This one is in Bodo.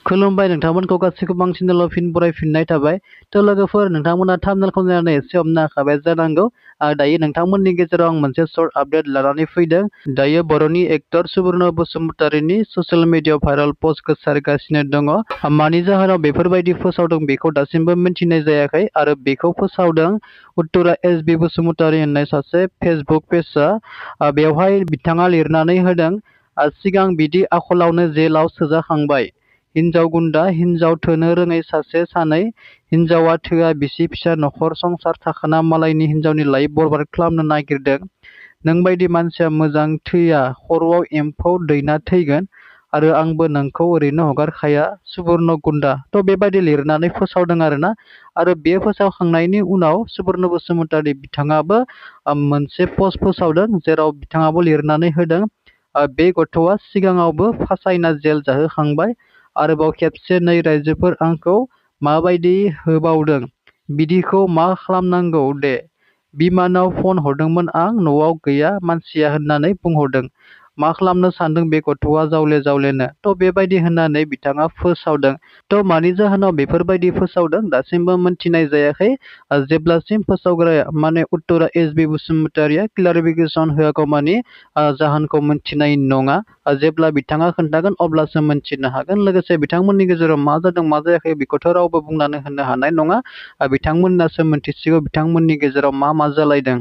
खुलुमबाय नोंथांमोनखौ गासैखौबो आं चेनेलाव फिन बरायफिननाय थाबाय। थ' लोगोफोर नोंथांमोना थाम्बनेलखौ नायनानै एसे हमनो हाखाबाय जानांगौ। दायो नोंथांमोननि गेजेराव आं मोनसे सर्ट आपडेट लानानै फैदों। दायो बर'नि एक्टर सुबर्ण बसुमतारीनि ससियेल मिडियायाव भाइरेल पस्ट गोसारगासिनो दङ। मानि जाहोनाव बेफोरबायदि फोसावदों बेखौ दासिमबो मिन्थिनाय जायाखै आरो बेखौ फोसावदों उत्तरा एस.बि. बसुमतारी होननाय सासे फेसबुक पेजआ। बेवहाय बिथाङा लिरनानै होदों, सिगां बिदि आखलावनो जेलाव सोजाखांबाय। हिनजाव गुन्दा, हिनजाव थोनो रोङै सासे सानै, हिनजावा थोआ बिसि फिसा नखर संसार थाखाना मालायनि हिनजावनि लाइफ बरबाद खालामनो नागिरदों। नोंबायदि मानसिया मोजां थैया, खर'आव एम्फौ दैना थैगोन आरो आंबो नोंखौ ओरैनो हगारखाया सुबर्ण गुन्दा। थ' बेबायदि लिरनानै फोसावदों आरोना। आरो बे फोसावखांनायनि उनाव सुबर्ण बसुमतारी बिथाङाबो मोनसे पस्ट फोसावदों जेराव बिथाङाबो लिरनानै होदों, बे गथ'आ सिगाङावबो फासायना जेल जाहोखांबाय, आरोबाव खेबसे नै रायजोफोर आंखौ माबायदि होबावदों, बिदिखौ मा खालामनांगौ दे। बिमानाव फन हरदोंमोन आं, न'आव गैया मानसिया होननानै बुंहरदों। मा खालामनो सानदों बे गथ'आ जावले जावलेनो। थ' बेबायदि होननानै बिथाङा फोसावदों। थ' मानि जाहोनाव बेफोरबायदि फोसावदों दासिमबो मोनथिनाय जायाखै। जेब्लासिम फोसावग्राया माने उत्तरा एस.बि. बसुमतारीया क्लारिफिकेसन होआगौमानि जाहोनखौ मोनथिनाय नङा। जेब्ला बिथाङा खोन्थागोन अब्लासो मोनथिनो हागोन। लोगोसे बिथांमोननि गेजेराव मा जादों मा जायाखै बेखौथ' रावबो बुंनानै होनो हानाय नङा। बिथांमोनासो मोनथिसिगौ बिथांमोननि गेजेराव मा जालायदों।